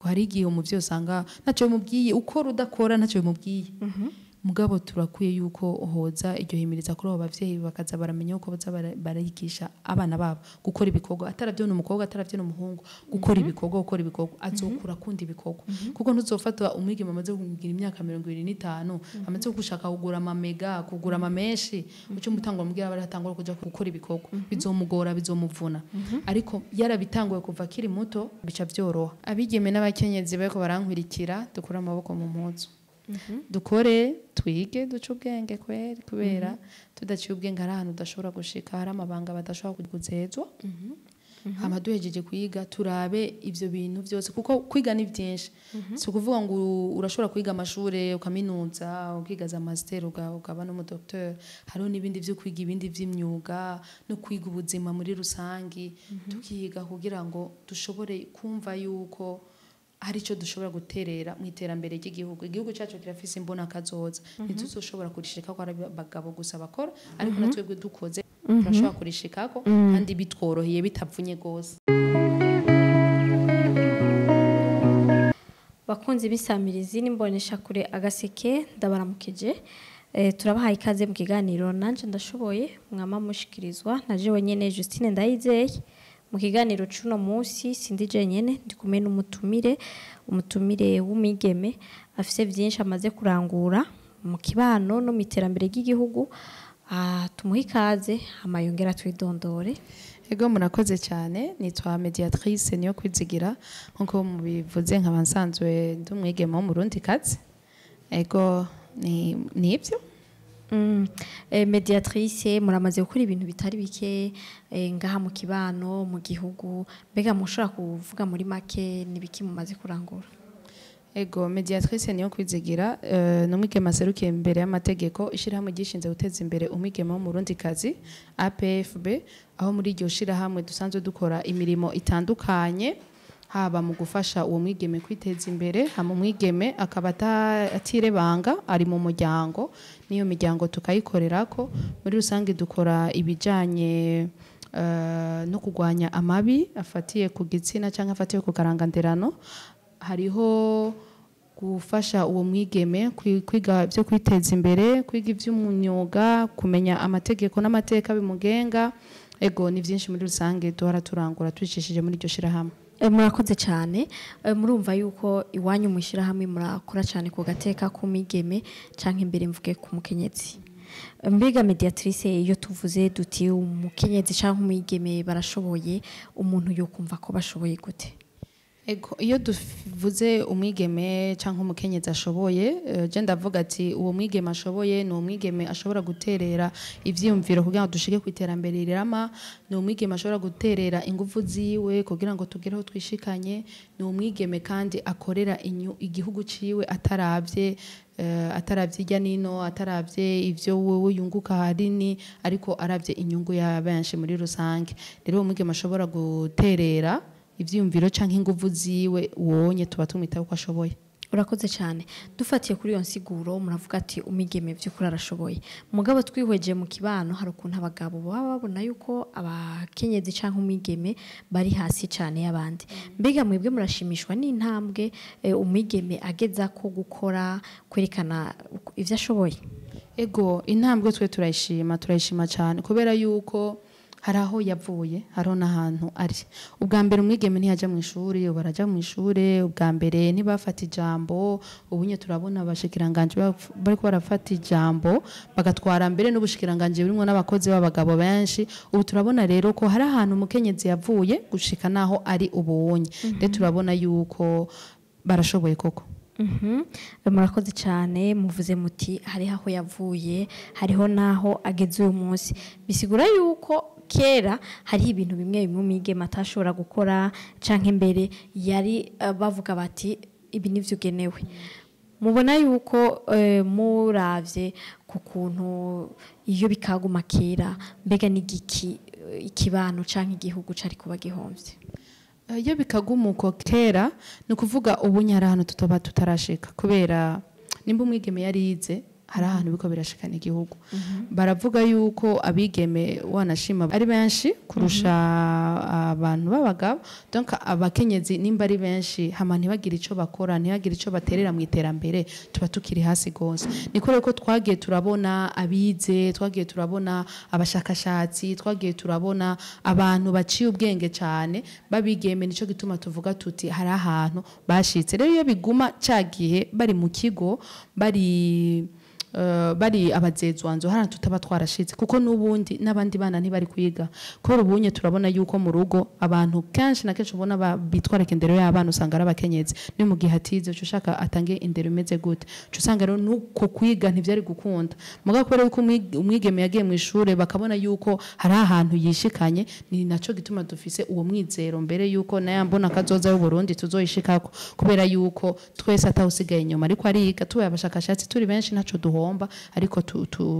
Hari igihe umuvyeyi usanga ntacyo bimubwiye, ukora udakora ntacyo bimubwiye. Mugabo turakwiye yuko hoza iryo himiriza kuri abo bavyeyi, bakaza baramenya uko baza barayigisha abana babo gukora ibikorwa, ataravyo n'umukobwa, ataravyo n'umuhungu, gukora ibikorwa, gukora ibikorwa, azokura akunda ibikorwa. Kuko ntuzofata umwigeme amaze kugira imyaka 25, amaze gushaka kugura amamega, kugura amamenshi, uce umutangura mubwira baratangura kuja gukora ibikorwa, bizomugora, bizomuvuna. Ariko yarabitanguye kuva akiri muto, bica vyoroha. Abigeme n'abakenyezi bariko barankwirikira, dukure amaboko mu mpuzu, dukore, twige, duce ubwenge kweri, kubera tudaciye ubwenge hari ahantu udashobora gushika, hari amabanga badashobora kuzezwa. Hama duhejeje kwiga, turabe ivyo bintu vyose, kuko kwiga ni vyinshi. Si ukuvuga ngo urashobora kwiga amashure ukaminuza, ukiga za master, ukaba n'umudocteur. Hariho n'ibindi vyo kwiga, ibindi vy'imyuga no kwiga ubuzima muri rusangi. Tukiga kugira ngo dushobore kumva yuko hari icyo dushobora guterera mu iterambere ry'igihugu. Igihugu cyacu kirafise imbona kazoza, ntituzoshobora kurishika ko ari abagabo gusa bakora, ariko natwebwe dukoze turashobora kurishikako, kandi bitworoheye, bitavunye gose. Bakunzi b'isamirizi n'imboneshakure Agaseke, ndabaramukije. Turabahaye ikaze mu kiganiro Nanje Ndashoboye, mwama mushikirizwa na jewe nyene Justine Ndayizeye. Mu kiganiro c'uno munsi sindi jenyene, ndi kumwe n'umutumire, umutumire w'umwigeme afise vyinshi amaze kurangura mu kibano no mu iterambere ry'igihugu. Tumuhe ikaze hama yongera twidondore. Ego, murakoze cyane. Nitwa Mediatrice Niyo Kwizigira, nkuko mubivuze, nkaba nsanzwe ndi umwigeme w'Umurundi kazi. Ego, ni ibyo. Mediatrice, muramaze gukora ibintu bitari bike ngaha mu kibano, mu gihugu. Mbega mushobora kuvuga muri make nibiki mumaze kurangura? Ego, Mediatrice Niyo Kwizigira ni umwigeme aserukiye imbere y'amategeko ishirahamwe ryishinze guteza imbere umwigeme w'Umurundi kazi, APFB, aho muri iryo shirahamwe dusanzwe dukora imirimo itandukanye, haba mu gufasha uwo mwigeme kwiteza imbere, hama umwigeme akaba atirebanga, ari mu muryango, n'iyo miryango tukayikorerako. Muri rusange dukora ibijanye no kurwanya amabi afatiye ku gitsina cyangwa afatiye ku karanganderano. Hariho gufasha uwo mwigeme kwiga ibyo kwiteza imbere, kwiga iby'umwuga, kumenya amategeko n'amateka bimugenga. Ego, ni byinshi muri rusange duhora turangura tubicishije muri iryo shirahamwe. Murakoze cyane. Murumva yuko iwanyu mu ishirahamwe murakora cyane ku gateka k'umwigeme, canke imbere mvuge ku mukenyezi. Mbega Mediatrice, iyo tuvuze duti umukenyezi canke umwigeme barashoboye, umuntu yokumva ko bashoboye gute? Ego, iyo duvuze umwigeme canke umukenyezi ashoboye, je ndavuga ati uwo mwigeme ashoboye ni umwigeme ashobora guterera ivyiyumviro kugira ngo dushike ku iterambere rirama, ni umwigeme ashobora guterera ingufu ziwe kugira ngo tugere aho twishikanye, ni umwigeme kandi akorera igihugu ciwe ataravye irya nino, ataravye ivyo wewe yunguka hanini, ariko aravye inyungu ya benshi muri rusange. Rero uwo mwigeme ashobora guterera ivyiyumviro canke inguvu ziwe, wonye tuba tumwitaho ko ashoboye. Urakoze cyane. Dufatiye kuri iyo nsiguro, muravuga ati umwigeme vy'ukuri arashoboye. Mugabo twihweje mu kibano, hari ukuntu abagabo baba babona yuko abakenyezi canke umwigeme bari hasi cyane y'abandi. Mbega mwebwe murashimishwa n'intambwe umwigeme ageza ko gukora, kwerekana ivyo ashoboye? Ego, intambwe twe turayishima, turayishima cyane, kubera yuko hari aho yavuye, hariho n'ahantu ari. Ubwa mbere umwigeme ntiyajya mu ishuri, ubu arajya mu ishuri. Ubwa mbere ntibafata ijambo, ubu nye turabona abashikiranganje bariko barafata ijambo, bagatwara mbere n'ubushikiranganje burimwo n'abakozi b'abagabo benshi. Ubu turabona rero ko hari ahantu umukenyezi yavuye gushika naho ari ubonye. Rero turabona yuko barashoboye koko. Murakoze cyane. Muvuze muti hariho aho yavuye, hariho naho ageze uyu munsi. Bisigura yuko kera hariho ibintu bimwe bimwe umwigeme atashobora gukora, canke mbere yari bavuga bati ibi nivyo ugenewe. Mubona yuko muravye ku kuntu iyo bikaguma kera, mbega n'igiki ikibano canke igihugu cari kuba gihomvye? Iyo bikaguma uko kera, ni ukuvuga ubu nyari ahantu tutoba tutarashika, kubera nimba umwigeme yarize Hari ahantu biko birashikana igihugu. Baravuga yuko abigeme wanashima ari benshi kurusha abantu b'abagabo. Donc abakenyezi nimba ari benshi, hama ntibagire ico bakora, ntibagire ico baterera mu iterambere, tuba tukiri hasi gose. Niko rero ko twagiye turabona abize, twagiye turabona abashakashatsi, twagiye turabona abantu baciye ubwenge cyane babigeme. Nico gituma tuvuga tuti hari ahantu bashitse. Rero iyo biguma ca gihe bari mu kigo, bari abazezwanzo, hano tutaba twarashitse, kuko n'ubundi n'abandi bana ntibari kwiga. Kubera ubunye turabona yuko mu rugo abantu kenshi na kenshi ubona bitwarika indero y'abana, usanga ari abakenyezi. Ni mu gihe atize, uca ushaka atange indero imeze gute? Uca usanga rero nuko kwiga ntivyari gukunda. Mugabo kubera yuko umwigeme yagiye mu ishure, bakabona yuko hari ahantu yishikanye, ni naco gituma dufise uwo mwizero mbere yuko naya mbona kazoza y'u Burundi tuzoyishikako, kubera yuko twese atawusigaye inyuma ariko ariga. Tubaye abashakashatsi turi benshi, ntaco duhomba, ariko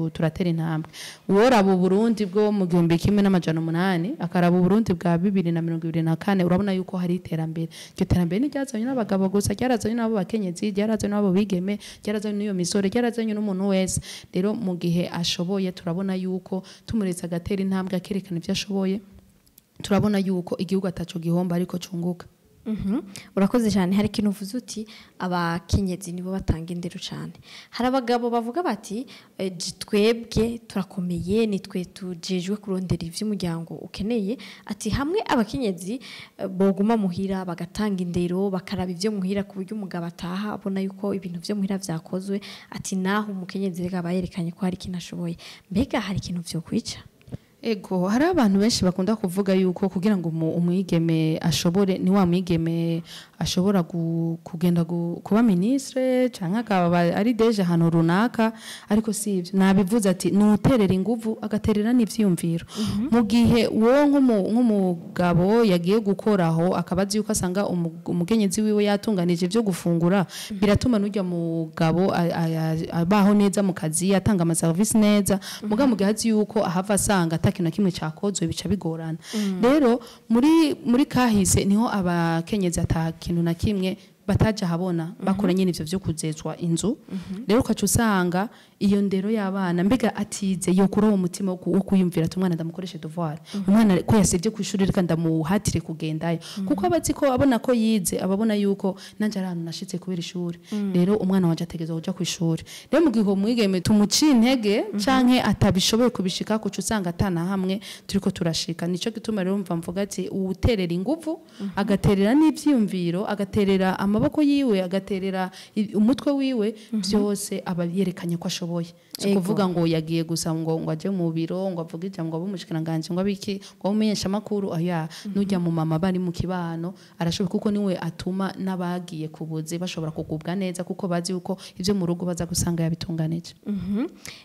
turatera intambwe. Uworaba Uburundi bwo mu 1800, akaraba Uburundi bwa 2024, urabona yuko hari iterambere. Iryo terambere ntiryazanywe n'abagabo gusa, ryarazanywe n'abo bakenyezi, ryarazanywe n'abo bigeme, ryarazanywe n'iyo misore, ryarazanywe n'umuntu wese. Rero mu gihe ashoboye, turabona yuko tumuretse agatera intambwe, akerekana ivyo ashoboye, turabona yuko igihugu ataco gihomba ariko cunguka. Urakoze cyane. Hari ikintu uvuze uti abakenyezi nibo batanga indero cyane. Hari abagabo bavuga bati twebwe turakomeye, nitwe tujejwe kurondera ivy'umuryango ukeneye, ati hamwe abakenyezi boguma muhira bagatanga indero, bakaraba ivyo muhira, ku buryo umugabo ataha abona yuko ibintu vyo muhira vyakozwe, ati naho umukenyezi reka aba yerekanye ko hari ikintu ashoboye. Mbega hari ikintu vyokwica? Ego, hari abantu benshi bakunda kuvuga yuko kugira ngo umwigeme ashobore, ni wa mwigeme ashobora kugenda kuba ministre canke akaba ari déjà ahantu runaka, ariko si ivyo. Nabivuze ati nuterera inguvu, agaterera n'ivyiyumviro. Mu gihe uwo nk'umugabo yagiye gukoraho, akaba azi yuko asanga umukenyezi wiwe yatunganije ivyo gufungura, biratuma n'urya mugabo abaho neza mu kazi, atanga amaserivisi neza. Mugabo mu gihe azi yuko ahava asanga ata kintu na kimwe cakozwe, bica bigorana. Rero muri kahise niho abakenyezi ata kintu na kimwe bataja habona bakora nyene ivyo vyo kuzezwa inzu. Rero ukaca usanga iyo ndero y'abana, mbega atize, yo kuri uwo mutima wo kwiyumvira ati umwana ndamukoreshe devoir, umwana ko yasivye ku ishuri reka ndamuhatire kugendayo, kuko abazi ko abona ko yize, ababona yuko nanje ari ahantu nashitse kubera ishuri, rero umwana wanje ategerezwa kuja ku ishuri. Rero mu gihe umwigeme tumuciye intege canke atabishoboye kubishika, kuca usanga atana hamwe turiko turashika. Nico gituma rero mva mvuga ati uwuterera inguvu, agaterera n'ivyiyumviro, agaterera amaboko yiwe, agaterera umutwe wiwe, byose aba yerekanye ko ashoboye. Si kuvuga ngo yagiye gusa ngo aje mu biro, ngo avuge ijambo, ngo abe umushikiranganji, ngo abiki, ngo abe amakuru. Oya, nujya mu mama bari mu kibano arashoboye, kuko niwe atuma n'abagiye kubuzi bashobora kugubwa neza, kuko bazi yuko ivyo mu rugo baza gusanga yabitunganije.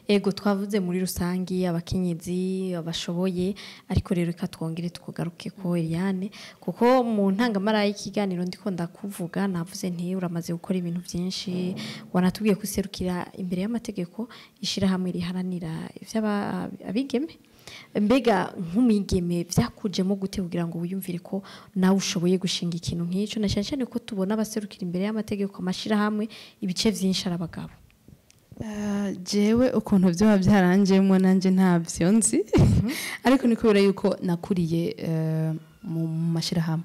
Ego, twavuze muri rusangi abakenyezi abashoboye, ariko rero reka twongere tugaruke ko Eliane, kuko mu ntangamara y'ikiganiro ndiko ndakuvuga navuze nti uramaze gukora ibintu byinshi, wanatubwiye kuserukira imbere y'amategeko ishirahamwe riharanira ivy'abigeme. Mbega nk'umwigeme vyakujemo gute kugira ngo wiyumvire ko nawe ushoboye gushinga ikintu nk'ico, na cyane cyane ko tubona abaserukira imbere y'amategeko amashirahamwe ibice vyinshi ari abagabo? Jewe ukuntu vyoba vyaranjemwo nanje ntavyo nzi, ariko ni kubera yuko nakuriye mu mashirahamwe.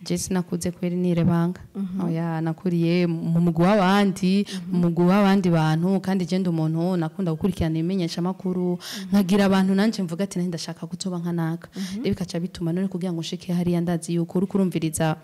Je sinakuze kweri nirebanga, oya, nakuriye mu mugwi w'abandi, mu mugwi w'abandi bantu. Kandi je ndi umuntu nakunda gukurikirana ibimenyeshamakuru, nkagira abantu nanje mvuga ati nanje ndashaka kuzoba nka naka. Rero bikaca bituma none kugira ngo nshike hariya, ndazi yuko uriko urumviriza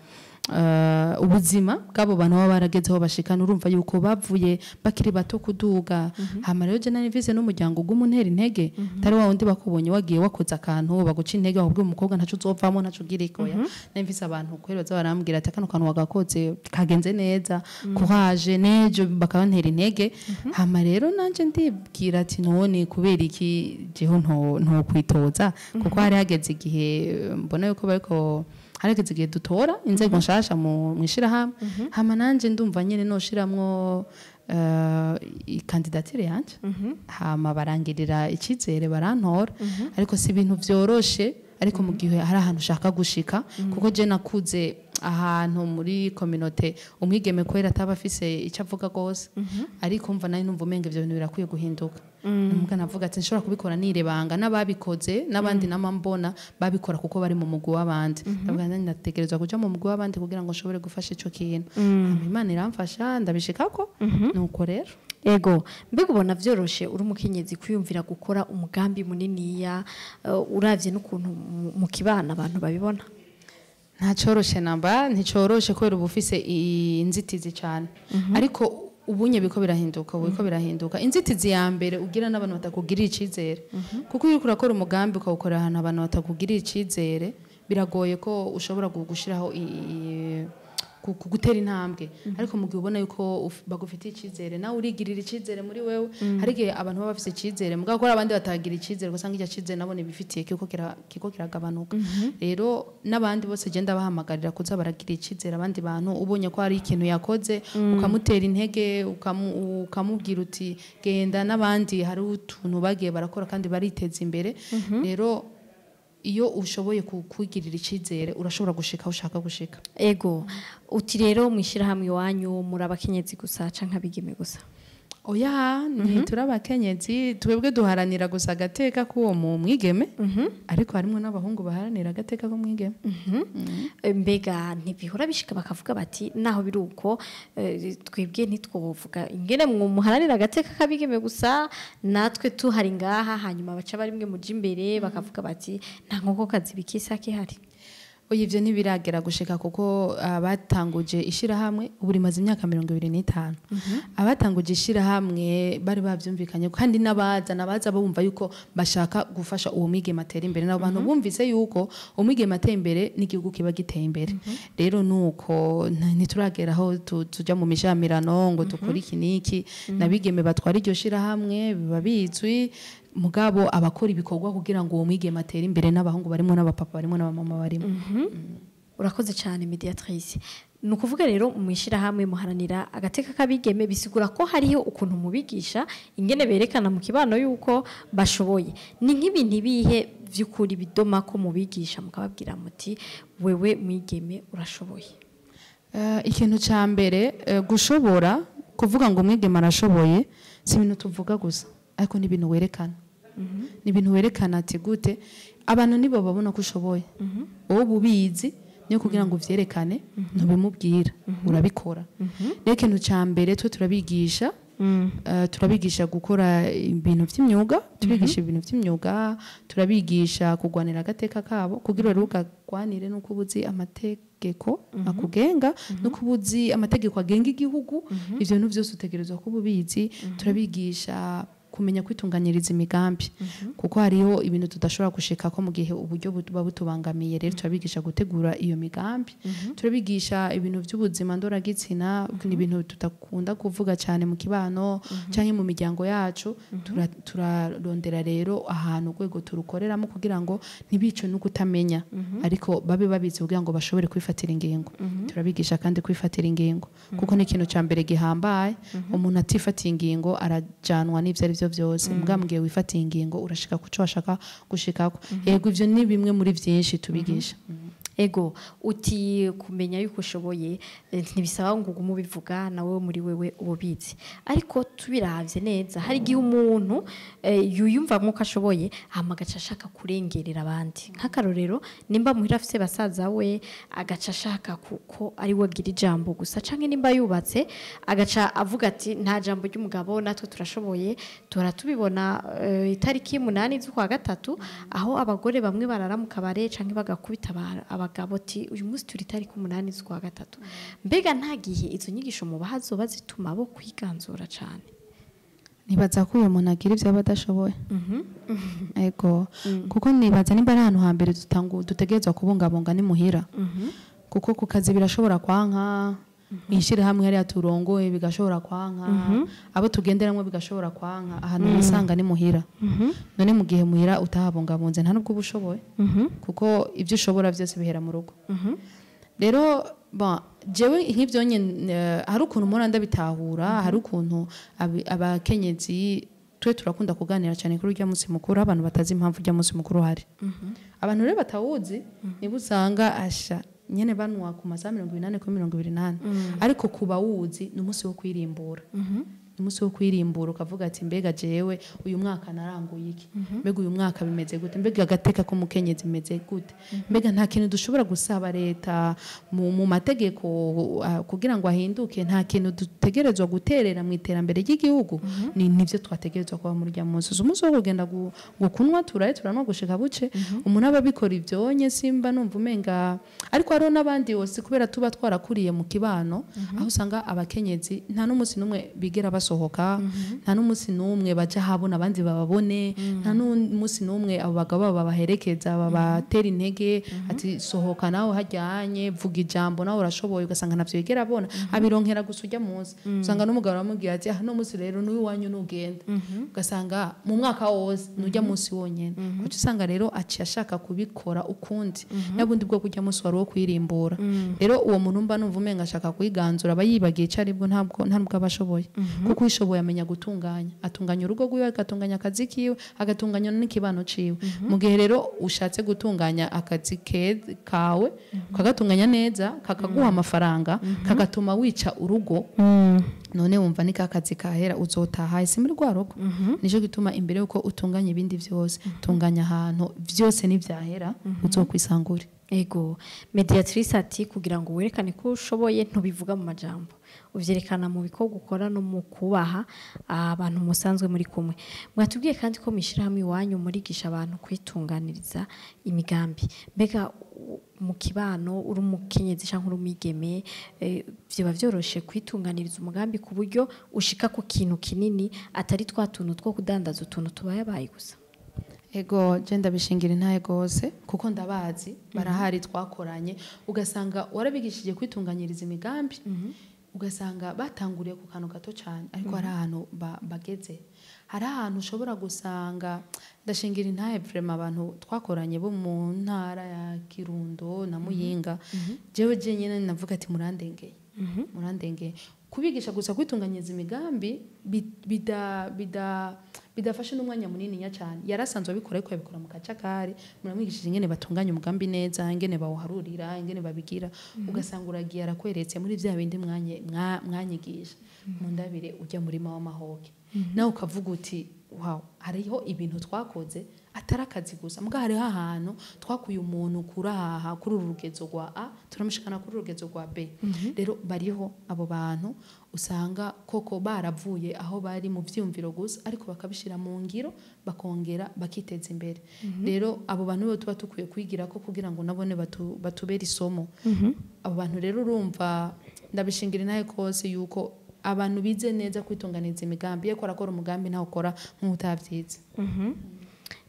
ubuzima bw'abo bantu baba baragezeho bashikana, urumva yuko bavuye bakiri bato kuduga. Hama rero je nari mvise n'umuryango uguma untera intege, atari wa wundi bakubonye wagiye wakoze akantu baguca intege, bakubwira umukobwa ntaco uzovamo, ntaco ugira ikoya. Nari mvise abantu kweri baza barambwira ati kano kantu wagakoze kagenze neza, courage, nejo bakabantera intege. Hama rero nanje ndibwira ati none kubera iki jeho nto kwitoza? Kuko hari hageze igihe mbona yuko bariko, harageze igihe dutora inzego nshasha mu mwishirahamwe. Hama nanje ndumva nyene noshiramwo ikandidatire yanje, hama barangirira icyizere, barantora. Ariko si ibintu vyoroshe, ariko mu gihe hari ahantu ushaka gushika, kuko je nakuze Ahantu muri communauté umwigeme kwera ataba afise icyo avuga gose, ariko mva nayo numva umenga ivyo bintu birakwiye guhinduka. Muga navuga ati nshobora kubikora nirebanga n'ababikoze n'abandi namambona babikora kuko bari mu mugwi w'abandi. Ndavuga nti ndategerezwa kuja mu mugwi w'abandi kugira ngo nshobore gufasha ico kintu. Hama Imana iramfasha ndabishikako, nuko rero. Ego, mbega ubona vyoroshe uri umukenyezi kwiyumvira gukora umugambi muniniya, uravye n'ukuntu mu kibana abantu babibona? Ntacoroshe namba, nticoroshe kubera uba ufise inzitizi cyane, ariko ubunye biko birahinduka, ubu biko birahinduka. Inzitizi ya mbere ugira n'abantu batakugirira icizere, kuko iyo uriko urakora umugambi ukawukorera ahantu abantu batakugirira icizere, biragoye ko ushobora gushiraho gutera intambwe. Ariko mu gihe ubona yuko bagufitiye icizere, nawe urigirira icizere muri wewe. Hari igihe abantu baba bafise icizere, mugabo ko hari abandi batagira icizere, ugasanga icyo cizere nabo ntibifitiye kiko kiragabanuka. Rero n'abandi bose genda bahamagarira kuza baragira icizere abandi bantu. Ubonye ko hari ikintu yakoze, ukamutera intege, ukamubwira uti genda, n'abandi hari utuntu bagiye barakora kandi bariteza imbere. Rero iyo ushoboye kwigirira icizere, urashobora gushika aho ushaka gushika. Ego, uti rero mwishirahamwe iwanyu muri abakenyezi gusa canke abigeme gusa? Oya, ntituri abakenyezi. Twebwe duharanira gusa agateka k'uwo mu mwigeme, ariko harimo n'abahungu baharanira agateka k'umwigeme. Mbega ntibihora bishika bakavuga bati naho biri uko, twebwe ntitwovuga ingene muharanira agateka k'abigeme gusa, natwe tuhari ngaha? Hanyuma baca barimwe muja imbere bakavuga bati nta nkokokazi bikisa kihari. Oya, ivyo ntibiragera gushika, kuko abatanguje ishirahamwe, ubu rimaze imyaka 25, abatanguje ishirahamwe bari bavyumvikanye, kandi n'abaza nabaza bumva yuko bashaka gufasha uwo mwigeme atera imbere. Nabo bantu bumvise yuko umwigeme ateye imbere n'igihugu kiba giteye imbere. Rero nuko ntituragera aho tuja mu mishamirano ngo dukore iki n'iki. Nabigeme batwara iryo shirahamwe biba bizwi, mugabo abakora ibikorwa kugira ngo uwo mwigeme atere imbere n'abahungu barimo, n'abapapa barimo, n'abamama barimo. Urakoze cyane, mediatrice. Ni ukuvuga rero mu ishyirahamwe muharanira agateka k'abigeme, bisigura ko hariho ukuntu mubigisha ingene berekana mu kibano yuko bashoboye. Ni nk'ibintu ibihe by'ukuri bidoma ko mubigisha mukababwira muti wewe mwigeme urashoboye? Ikintu cya mbere, gushobora kuvuga ngo umwigeme arashoboye si ibintu tuvuga gusa, ariko ni ibintu werekana, ni ibintu werekana. Ati gute? Abantu nibo babona ko ushoboye. Wowe uba ubizi, niyo kugira ngo uvyerekane ntubimubwira, urabikora. Rero ikintu cya mbere twe turabigisha, turabigisha gukora ibintu by'imyuga, turigisha ibintu by'imyuga, turabigisha kugwanira agateka kabo. Kugira rero ukagwanire nuko uba uzi amategeko akugenga, nuko uba uzi amategeko agenga igihugu. Ivyo bintu byose utegerezwa kuba ubizi. Turabigisha kumenya kwitunganyiriza imigambi, kuko hariho ibintu tudashobora gushikako mu gihe uburyo buba butubangamiye. Rero turabigisha gutegura iyo migambi. Turabigisha ibintu by'ubuzima ndoragitsina. Ni ibintu tudakunda kuvuga cyane mu kibano cyangwa mu miryango yacu. Turarondera rero ahantu urwego turukoreramo kugira ngo ntibicwe no kutamenya, ariko babe babizi kugira ngo bashobore kwifatira ingingo. Turabigisha kandi kwifatira ingingo, kuko ni ikintu cya mbere gihambaye. Umuntu atifatiye ingingo arajanwa n'ibyo ari byo byose. Mbwa mugihe wifatiye ingingo urashika kuco washaka gushikako. Yego, ivyo ni bimwe muri byinshi tubigisha. Ego, uti kumenya yuko ushoboye, ntibisaba ngo ugume ubivuga, nawe muri wewe ububizi. Ariko tubiravye neza, hari igihe umuntu yuyumva nk'uko ashoboye, hama agaca ashaka kurengerera abandi. Nk'akarorero, nimba muhira afise basaza we, agaca ashaka kuko ari we agira ijambo gusa, canke nimba yubatse agaca avuga ati nta jambo ry'umugabo, natwe turashoboye. Tuhora tubibona, itariki 8 z'ukwa gatatu, aho abagore bamwe barara mu kabare canke bagakubita abagabo ati uyu munsi turi itariki 8 z'ukwa gatatu. Mbega nta gihe izo nyigisho mubaha zoba zituma bo kwiganzura cane? Nibaza ko uyo muntu agira ivyo aba adashoboye. Ego, kuko nibaza nimba ari ahantu hambere dutegerezwa kubungabunga ni muhira, kuko ku kazi birashobora kwanka, mw'ishirahamwe hariya turongoye bigashobora kwanka, abo tugenderamwo bigashobora kwanka. Ahantu wisanga ni muhira. None mu gihe muhira utahabungabunze, nta nubwo uba ushoboye, kuko ibyo ushobora byose bihera mu rugo. Rero bon, jewe nk'ivyo nyene, hari ukuntu mpora ndabitahura, hari ukuntu abakenyezi twe turakunda kuganira cyane kuri urya munsi mukuru. Abantu batazi impamvu urya munsi mukuru uhari, abantu rero batawuzi nibo usanga asha nyene banwa ku masaha 28 kuri 28, ariko kuba wuzi ni umunsi wo kwirimbura. Umunsi wo kwirimbura ukavuga ati mbega jewe uyu mwaka naranguye iki, mbega uyu mwaka bimeze gute, mbega agateka k'umukenyezi bimeze gute, mbega nta kintu dushobora gusaba leta mu mategeko kugira ngo ahinduke, nta kintu dutegerezwa guterera mu iterambere ry'igihugu. Ni nivyo twategerezwa kuba muri rya munsi. Umunsi wo kugenda gukunwa turaye turanwa gushika buce, umuntu aba abikora ivyonye simba numva umenga. Ariko hariho n'abandi bose kubera tuba twarakuriye mu kibano aho usanga abakenyezi nta n'umunsi n'umwe bigera basohoka, nta n'umunsi n'umwe baja habona abandi bababone, nta n'umunsi n'umwe abo bagabo babaherekeza babatera intege ati sohoka nawe hajyanye, vuga ijambo nawe urashoboye, ugasanga ntavyo yigera abona, abironkera gusa ujya munsi. Usanga n'umugabo aramubwira ati ah no munsi rero n'uyu wanyu nugenda, ugasanga mu mwaka wose nujya munsi wonyene. Kuko usanga rero aciye ashaka kubikora ukundi, nabundi bwo kujya munsi wari wo kwirimbura. Rero uwo muntu mba numva umenga ashaka kwiganzura aba yibagiye ico aribwo, ntabwo ntabwo abashoboye, kuko ushoboye amenya gutunganya, atunganya urugo rwiwe, agatunganya akazi kiwe, agatunganya n'ikibano ciwe. Mu gihe rero ushatse gutunganya akazi kawe ukagatunganya neza kakaguha amafaranga, kagatuma wica urugo, none wumva ni kakazi kahera uzotaha ese muri rwa rugo. Nico gituma imbere yuko utunganya ibindi vyose, tunganya ahantu vyose nivyahera uzokwisangure. Ego, mediatrice ati kugira ngo werekane ko ushoboye ntubivuga mu majambo, uvyerekana mu bikorwa ukora no mu kubaha abantu musanzwe muri kumwe. Mwatubwiye kandi ko mishira hamwe iwanyu murigisha abantu kwitunganiriza imigambi. Mbega mu kibano uri umukenyezi canke uri umwigeme, vyoba vyoroshe kwitunganiriza umugambi ku buryo ushika ku kintu kinini, atari twa tuntu two kudandaza utuntu tubayabaye gusa? Ego, je ndabishingira intahe gose kuko ndabazi barahari twakoranye, ugasanga warabigishije kwitunganyiriza imigambi, ugasanga batanguriye ku kantu gato cyane, ariko hari ahantu bageze, hari ahantu ushobora gusanga. Ndashingira intahe vraiment abantu twakoranye bo mu ntara ya Kirundo na Muyinga. Jewe je nyene navuga ati murandengeye, murandengeye. Kubigisha gusa kwitunganyiriza imigambi bidafashe n'umwanya munini nya cyane. Yarasanzwe abikora ariko yabikora mu kacakari. Muramwigishije ingene batunganya umugambi neza, ingene bawuharurira, ingene babigira, ugasanga uragiye arakweretse muri vya bindi mwanyigisha mundabire ujya murima w'amahoke, nawe ukavuga uti wow, hariho ibintu twakoze atari akazi gusa, muga hariho ahantu twakuye umuntu kuraha kuri uru rugezo rwa A turamushikana kuri urugezo rwa B. Rero bariho abo bantu usanga koko baravuye aho bari mu vyumviro gusa, ariko bakabishira mu ngiro bakongera bakiteza imbere. Rero abo bantu bo tuba tukwiye kwigira ko kugira ngo nabone batubere isomo. Abo bantu rero urumva ndabishingira naye kose yuko abantu bize neza kwitunganiza imigambi, yeko arakora umugambi ntawe ukora nk'utavyize.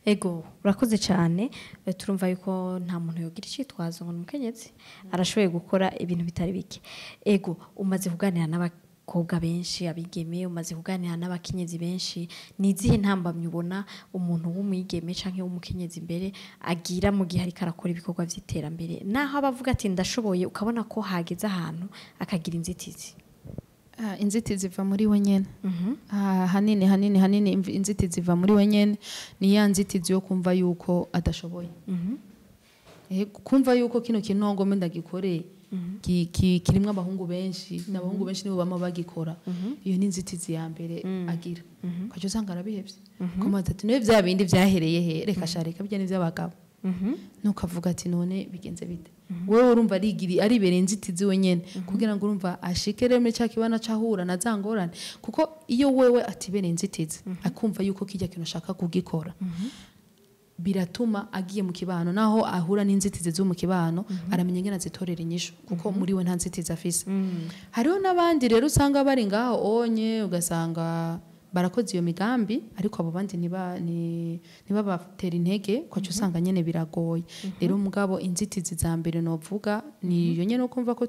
Ego, urakoze cyane. Turumva yuko nta muntu yogira icitwazo ngo numukenyezi arashoboye gukora ibintu bitari bike. Ego, umaze kuganira n'abakobwa benshi abigeme, umaze kuganira n'abakenyezi benshi, nizihe ntambamye ubona umuntu w'umwigeme canke w'umukenyezi imbere agira mu gihe ariko arakora ibikorwa vy'iterambere, naho abavuga ati ndashoboye, ukabona ko hageze ahantu akagira inzitizi? Inzitizi ziva muri we nyene. Hanini hanini hanini inzitizi ziva muri we nyene. Ni ya nzitizi yo kumva yuko adashoboye. Kumva yuko kino kintu ngombe ndagikore kirimwe abahungu benshi, n'abahungu benshi nibo bama bagikora. Iyo ni inzitizi ya mbere agira. Ukaca usanga arabihevye. Komaza ati niwe vya bindi vyahereye he, reka shareka bijya n'ivy'abagabo. Nukavuga ati none bigenze bite? Wewe urumva arigiri aribere inzitizi we nyene kugira ngo urumva ashike reme cya kibana cahura na zangorane, kuko iyo wewe atibere inzitizi akumva yuko kijya kintu ashaka kugikora, biratuma agiye mu kibano naho ahura n'inzitizi zo mu kibano, aramenya ingene azitorera inyishu kuko muri we nta nzitizi afise. Hariho n'abandi rero usanga bari ngaho onye, ugasanga barakoze iyo migambi ariko abo bandi ntibabatera intege, kwacu usanga nyene biragoye. Rero mugabo inzitizi za mbere novuga ni iyo nyene kumva ko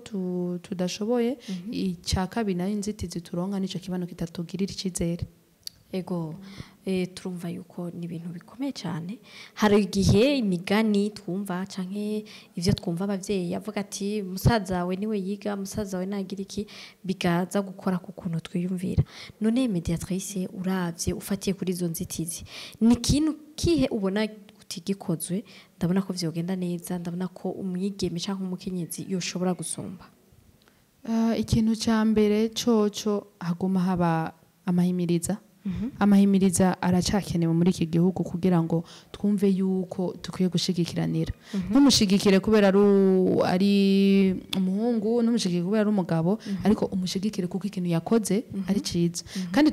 tudashoboye. Icya kabiri nayo inzitizi turonka nico kibano kitatugirira icizere. Ego, turumva yuko ni ibintu bikomeye cyane. Hari igihe imigani twumva canke ivyo twumva abavyeyi avuga ati musaza wawe niwe yiga, musaza wawe nagira iki, bigaza gukora ku kuntu twiyumvira. None mediatrice, uravye ufatiye kuri izo nzitizi, ni kintu kihe ubona uti gikozwe ndabona ko vyogenda neza, ndabona ko umwigeme canke umukenyezi yoshobora gusumba? Ikintu ca mbere coco haguma haba amahimiriza. Amahimiriza aracakenewe muri iki gihugu kugira ngo twumve yuko dukwiye gushigikiranira. Ntumushigikire kubera ari umuhungu, ntumushigikire kubera ari umugabo, ariko umushigikire kuko ikintu yakoze ari ciza. Kandi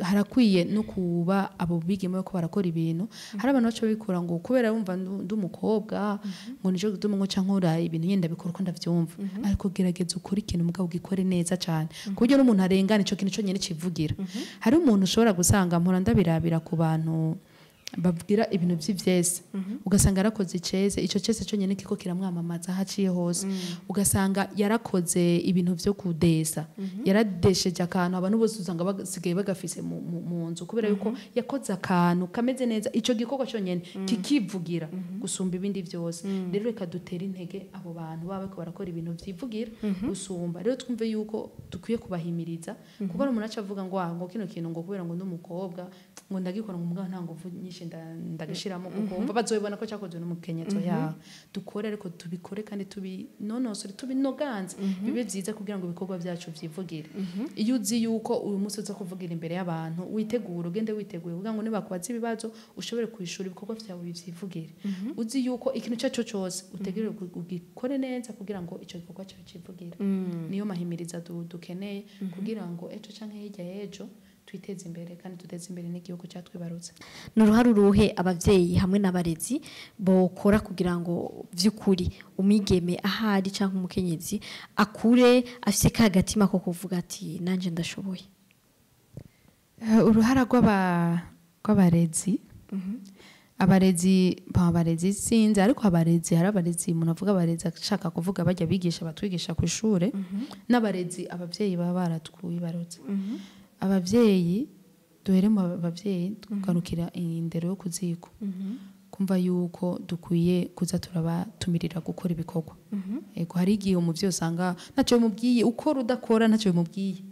harakwiye no kuba abo bigeme ko barakora ibintu. Hari abantu baca babikora ngo kubera wumva ndi umukobwa, ngo nico gituma ngo ca nkora ibintu nyene ndabikora uko ndavyumva. Ariko gerageza ukore ikintu mugabo ugikore neza cane, ku buryo n'umuntu arengana ico kintu conyene civugira. Hari umuntu ushobora gusanga, mpora ndabirabira ku bantu babwira ibintu vy'ivyese, ugasanga yarakoze icese, ico cese conyene kiko kiramwamamaza aho aciye hose. Ugasanga yarakoze ibintu vyo kudesa, yaradesheje akantu abantu bose usanga basigaye bagafise mu nzu kubera yuko yakoze akantu kameze neza. Ico gikorwa conyene kikivugira gusumba ibindi vyose. Rero reka dutere intege abo bantu baba bariko barakora ibintu vyivugira gusumba. Rero twumve yuko dukwiye kubahimiriza, kuko hari umuntu aca avuga ngo ah, ngo kino kintu ngo kubera ngo ndi umukobwa ngo ndagikora, ngo mugabo nta nguvu nyinshi ndagishiramo, kuko umva bazobibona ko cyakozwe n'umukenyetso yawe. Dukore, ariko tubikore kandi tubinonosore, tubinoganze, bibe vyiza kugira ngo ibikorwa byacu vyivugire. Iyo uzi yuko uyu munsi uza kuvugira imbere y'abantu, witegure, ugende witeguye kugira ngo nibakubaza ibibazo ushobore kwishura, ibikorwa vyawe bivyivugire. Uzi yuko ikintu icyo cyo cyose utegereje ugikore neza kugira ngo ico gikorwa cyawe civugire. Niyo mahimiriza dukeneye kugira ngo ejo canke hirya y'ejo twiteze imbere kandi duteze imbere n'igihugu cyatwibarutse. Ni uruhare uruhe abavyeyi hamwe n'abarezi bokora kugira ngo vy'ukuri umwigeme ahari canke umukenyezi akure afise ka gatima ko kuvuga ati nanje ndashoboye? Uruhara rw'abarezi, abarezi ba abarezi sinzi, ariko abarezi, hari abarezi, umuntu avuga abarezi ashaka kuvuga bajya bigisha, batwigisha ku ishure, n'abarezi abavyeyi baba baratwibarutse. Abavyeyi, duhere mu bavyeyi, tugarukira indero yo kuziko, kumva yuko dukwiye kuza turabatumirira gukora ibikorwa. Ego, hari igihe umuvyeyi usanga ntacyo bimubwiye, ukora udakora ntacyo bimubwiye.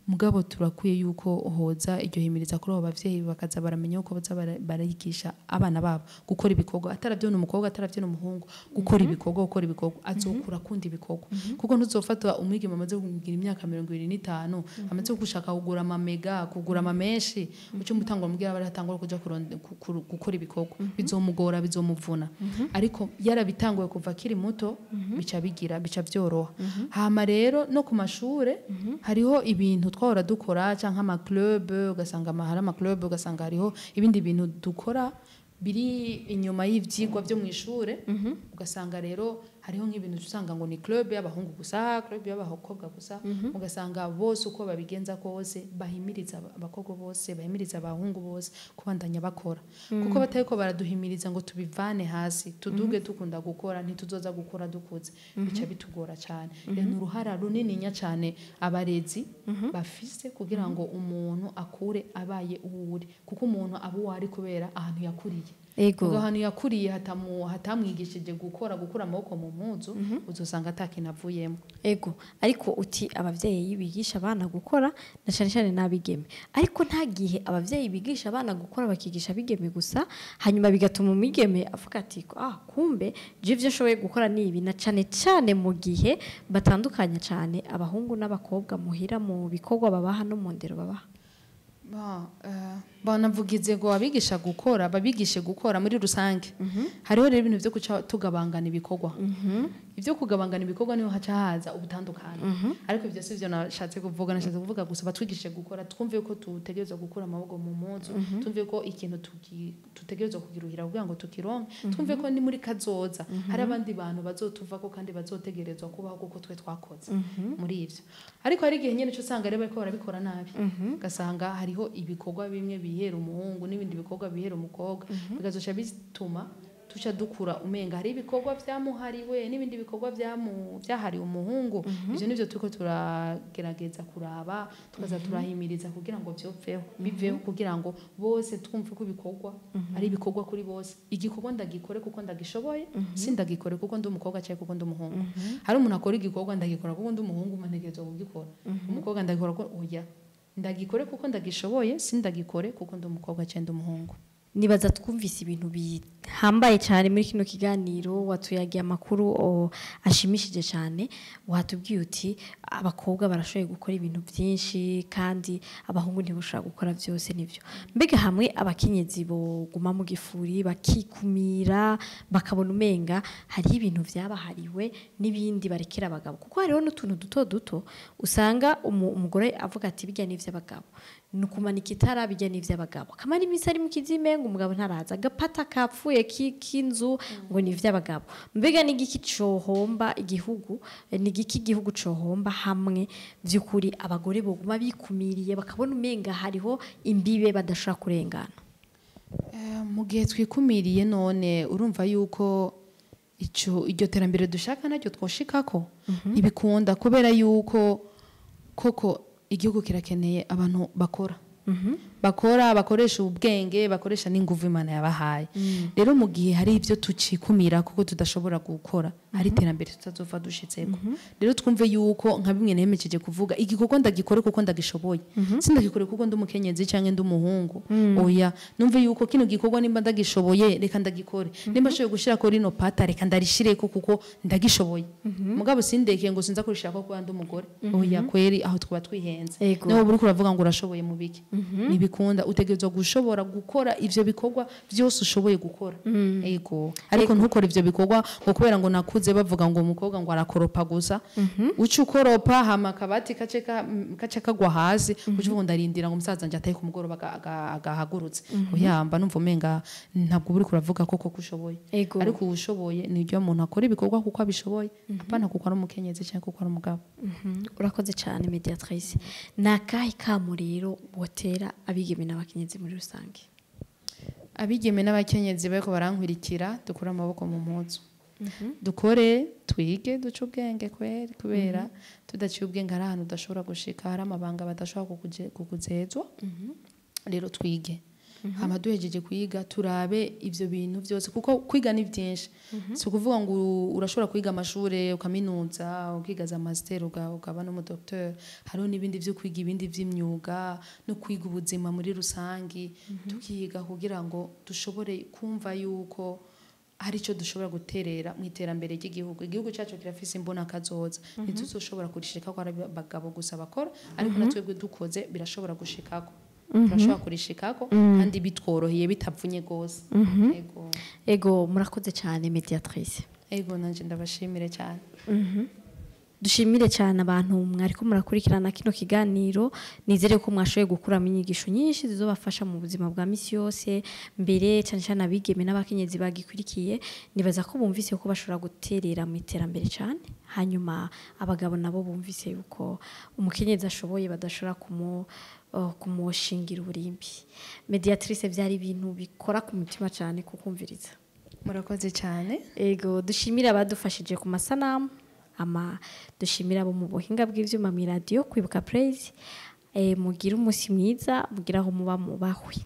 Mugabo turakwiye yuko hoza iryo himiriza kuri abo bavyeyi, bakaza baramenya uko baza barayigisha abana babo gukora ibikorwa, ataravyo n'umukobwa, ataravyo n'umuhungu, gukora ibikorwa, gukora ibikorwa, azokura akunda ibikorwa. Kuko ntuzofata umwigeme amaze kugira imyaka 25, amaze gushaka kugura amamega, kugura amamenshi, uce umutangura mubwira bari hatangura kuja gukora ibikorwa, bizomugora, bizomuvuna. Ariko yarabitanguye kuva akiri muto, bica bigira, bica vyoroha. Hama rero no ku mashure hariho ibintu twahora dukora canke ama club, ugasanga hari ama club, ugasanga hariho ibindi bintu dukora biri inyuma y'ivyigwa vyo mw'ishure. Ugasanga rero hariho nk'ibintu usanga ngo ni club y'abahungu gusa, club y'abakobwa gusa. Ugasanga bose uko babigenza kose bahimiriza abakobwa bose, bahimiriza abahungu bose kubandanya bakora, kuko batariko baraduhimiriza ngo tubivane hasi tuduge dukunda gukora, ntituzoza gukora dukuze, bica bitugora cyane. Rero ni uruhara runininya cyane abarezi bafise kugira ngo umuntu akure abaye uwuri, kuko umuntu aba uwo ari kubera ahantu yakuriye. Ubwo ahantu yakuriye hatamwigishije gukora, gukura amaboko mu mpuzu, uzosanga atakintu avuyemo. Ego, ariko uti abavyeyi bigisha abana gukora na cyane cyane n'abigeme, ariko nta gihe abavyeyi bigisha abana gukora bakigisha abigeme gusa, hanyuma bigatuma umwigeme avuga ati ah, kumbe je ivyo nshoboye gukora ni ibi, na cyane cyane mu gihe batandukanya cyane abahungu n'abakobwa muhira mu bikorwa babaha no mu ndero babaha. Banavugize ngo abigisha gukora, babigishe gukora muri rusange. Hariho rero ibintu vyo guca tugabangana ibikorwa. Ivyo kugabangana ibikorwa niho haca haza ubutandukane. Ariko ivyo si vyo nashatse kuvuga, nashatse kuvuga gusa batwigishe gukora, twumve ko tutegerezwa gukura amaboko mu mpuzu, twumve ko ikintu tutegerezwa kugiruhira kugira ngo tukironke, twumve ko ni muri kazoza hari abandi bantu bazotuvako kandi bazotegerezwa kubaho kuko twe twakoze muri ivyo. Ariko hari igihe nyene cyo usanga rero bariko barabikora nabi, ugasanga hariho ibikorwa bimwe bihera umuhungu n'ibindi bikorwa bihera umukobwa, bigazoca bituma tuca dukura umenga hari ibikorwa vyamuhariwe n'ibindi bikorwa vyahariwe umuhungu. Ivyo nivyo turiko turagerageza kuraba, tukaza turahimiriza kugira ngo vyopfeho, biveho, kugira ngo bose twumve ko ibikorwa ari ibikorwa kuri bose. Igikorwa ndagikore kuko ndagishoboye, sindagikore kuko ndi umukobwa cyangwa kuko ndi umuhungu. Hari umuntu akora igikorwa, ndagikora kuko ndi umuhungu, mpa ntegerezwa kugikora, umukobwa ndagikora kuko, oya, ndagikore kuko ndagishoboye, sindagikore kuko ndi umukobwa cyangwa ndi umuhungu. Nibaza twumvise ibintu bihambaye cyane muri kino kiganiro, watuyagiye amakuru ashimishije cyane, watubwiye uti abakobwa barashoboye gukora ibintu byinshi kandi abahungu ntibashobora gukora byose. Nivyo? Mbega hamwe abakenyezi boguma mu gifuri bakikumira, bakabona umenga hari ibintu vyabahariwe n'ibindi barekera abagabo, kuko hariho n'utuntu duto duto usanga umugore avuga ati bijya n'ivy'abagabo, nukumanika itara bijya n'ivy'abagabo, kamara iminsi ari mu kizime ngo umugabo ntaraza, agapata kapfuye k'inzu ngo ni ivy'abagabo. Mbega ni igiki cohomba igihugu, ni igiki igihugu cohomba hamwe vy'ukuri abagore boguma bikumiriye bakabona umenga hariho imbibe badashobora kurengana? Mu gihe twikumiriye none urumva yuko ico iryo terambere dushaka naryo twoshikako ntibikunda, kubera yuko koko igihugu kirakeneye abantu bakora, bakora, bakoresha ubwenge, bakoresha n'inguvu Imana yabahaye. Rero mu gihe hari ibyo tucikumira kuko tudashobora gukora, hari iterambere tutazova dushitseko. Rero twumve yuko nka bimwe nemekeje kuvuga, igikorwa ndagikore kuko ndagishoboye, sindagikore kuko ndi umukenyezi canke ndi umuhungu. Oya, numve yuko kino gikorwa nimba ndagishoboye reka ndagikore, nimba nshoboye gushira ko rino pata reka ndarishireko kuko ndagishoboye, mugabo sindeke ngo sinza kurishaka kuba ndi umugore. Oya kweri, aho twaba twihenze. Niho uriko uravuga ngo urashoboye mu biki? Ntibikunda. Utegerezwa gushobora gukora ivyo bikorwa byose ushoboye gukora. Ego, ariko ntukore ivyo bikorwa ngo kubera ngo nakuze bavuga ngo umukobwa ngo arakoropa gusa, uca ukoropa hama akabati kace kagwa hasi, uca uvuga ndarindira ngo umusaza nje atahe ku mugoroba agahagurutse. Oya, mba numva umenga ntabwo uri kuravuga koko ko ushoboye. Ariko uwushoboye ni iryo muntu akora ibikorwa kuko abishoboye, apana kuko ari umukenyezi cyangwa kuko ari umugabo. Urakoze cyane mediatrice. Ni akahe kamo rero wotera abigeme n'abakenyezi muri rusange? Abigeme n'abakenyezi bariko barankurikira, dukure amaboko mu mpuzu, dukore, twige, duce ubwenge kweri, kubera tudaciye ubwenge hari ahantu udashobora gushika, hari amabanga badashobora kukuzezwa. Rero twige, hama duhejeje kwiga turabe ivyo bintu byose, kuko kwiga ni byinshi. Si ukuvuga ngo urashobora kwiga amashure ukaminuza, ukiga za master, ukaba n'umudocteur. Hariho n'ibindi vyo kwiga, ibindi vy'imyuga no kwiga ubuzima muri rusangi. Tukiga kugira ngo dushobore kumva yuko hari icyo dushobora guterera mu iterambere ry'igihugu. Igihugu cyacu kirafise imbona kazoza, ntituzoshobora kurishika ko ari abagabo gusa bakora, ariko natwebwe dukoze birashobora gushikako, turashobora kurishikako kandi bitworoheye, bitavunye gose. Ego. Ego, murakoze cyane mediatrice. Ego, nanje ndabashimire cyane. Dushimire cyane abantu mwariko murakurikirana kino kiganiro. Nizere ko mwashoboye gukuramo inyigisho nyinshi zizobafasha mu buzima bwa misi yose, mbere cyane cyane abigeme n'abakenyezi bagikurikiye. Nibaza ko bumvise ko bashobora guterera mu iterambere cyane, hanyuma abagabo nabo bumvise yuko umukenyezi ashoboye badashobora kumushingira uburimbi. Mediatrice, byari ibintu bikora ku mutima cyane kukumviriza. Murakoze cyane. Ego, dushimire abadufashije ku masanamu, ama dushimira abo mu buhinga bw'ivyuma mu radio Kwibuka Praise. Mugire umunsi mwiza, mugire aho muba mubahwe.